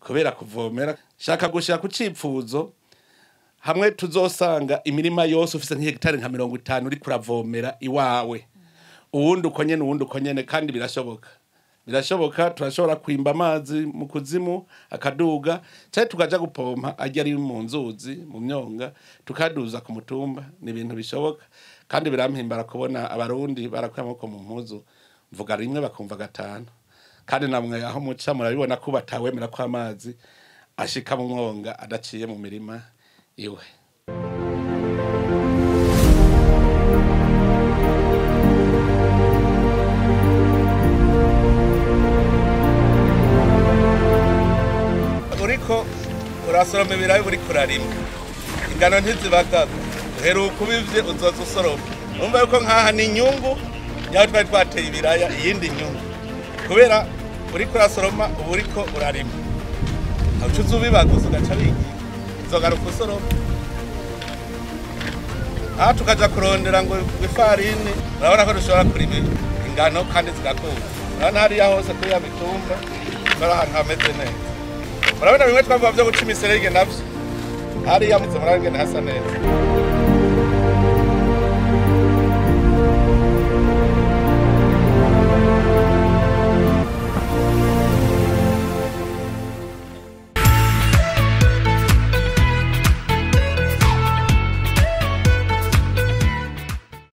Kubera kuvomera. Shaka gushira ku cipfuzo hamwe tuzosanga imirima yose ufise nk'hegitari nka 50 uri kuravomera iwawe, uwundi uko nyene, uwundi uko nyene. Kandi birashoboka, birashoboka. Turashobora kwimba amazi mu kuzimu akaduga, cyangwa tukaja gupompa ajya ari mu nzuzi, mu myonga, tukaduza ku mutumba. Ni ibintu bishoboka kandi birampimbara kubona Abarundi barakuye amaboko mu mpuzu, mvuga rimwe bakumva gatanu. Kandi namwe aho muca murabibona ko batawemera ko amazi ashika mu mwonga adaciye mu mirima iwe. Uriko urasoroma ibirayi, uriko urarima ingano ntizibagaga, uheruka ubivye uzoza usoroma. Urumva yuko nkaha ni inyungu yaho twari twateye ibiraya, iyindi nyungu kubera uriko urasoroma uba uriko urarima, uca uza ubibaguza ugaca wigira, uzogaruka usoroma. Aha tukaja kurondera ngo ifarini, urabona ko dushobora kurima ingano kandi zigakura. Urabona hariya hose kuri ya mitumba bari ahantu hameze neza. Murabona bimwe twavuga vyo guca imiserege navyo hariya muze murabona ingene hasa neza.